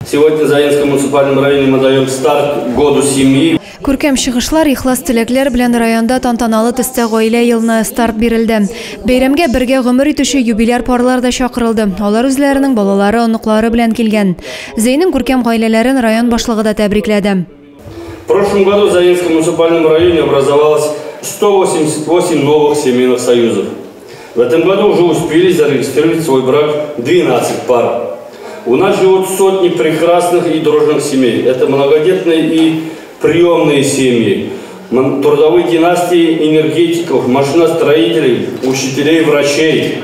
Сегодня в Заинском муниципальном районе мы даем старт году семьи. Күркәм чыгышлар, ихлас теләкләр белән районда тантаналы төстә гаилә елына старт бирелде. Бәйрәмгә бергә гомер итүче юбиляр парлар да чакырылды. Алар үзләренең балалары, оныклары белән килгән. Зәйнең күркәм гаиләләрен район башлыгы да тәбрикләде. В прошлом году в Заинском муниципальном районе образовалось 188 новых семейных союзов. В этом году уже успели зарегистрировать свой брак 12 пар. У нас живут сотни прекрасных и дружных семей. Это многодетные и приемные семьи, трудовые династии энергетиков, машиностроителей, учителей, врачей.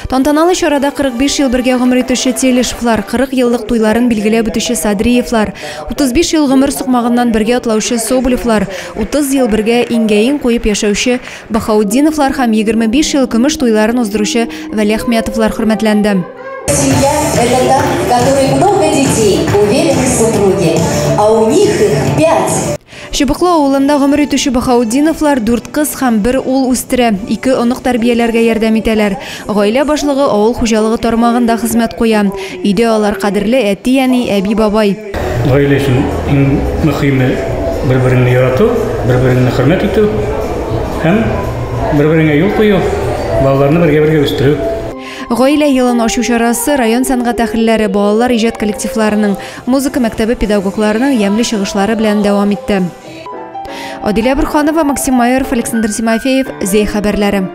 Тантаналы чарада 45 ел бергә гомер итүче Телешевлар, 40 еллык туйларын билгеләп үтүче Садриевлар, 35 ел гомер сукмагыннан бергә атлаучы Соболевлар, 30 ел бергә иңгә-иң куеп яшәүче Баһаутдиновлар һәм 25 ел көмеш туйларын уздыручы Вәлиәхмәтовлар хөрмәтләнде. Семья – это та, в которой много детей, уверены супруги, а у них их 5. Чыбыклы авылында гомер итүче Баһаутдиновлар дүрт кыз һәм бер ул үстерә, ике онык тәрбияләргә ярдәм итәләр. Гаилә башлыгы авыл хуҗалыгы тармагында хезмәт куя. Өйдә алар кадерле әти-әни, әби-бабай. Гаилә өчен иң мөһиме бер-береңне ярату, бер-береңне хөрмәт итү һәм бер-береңә юл кую, балаларны бергә-бергә үстерү. Гаилә елын ачу чарасы район сәнгать әһелләре, балалар иҗат коллективларының, музыка мәктәбе педагогларының ямьле чыгышлары белән дәвам итте. Адилә Бурханова, Максим Майоров, Александр Тимофеев, Зәй хәбәрләре.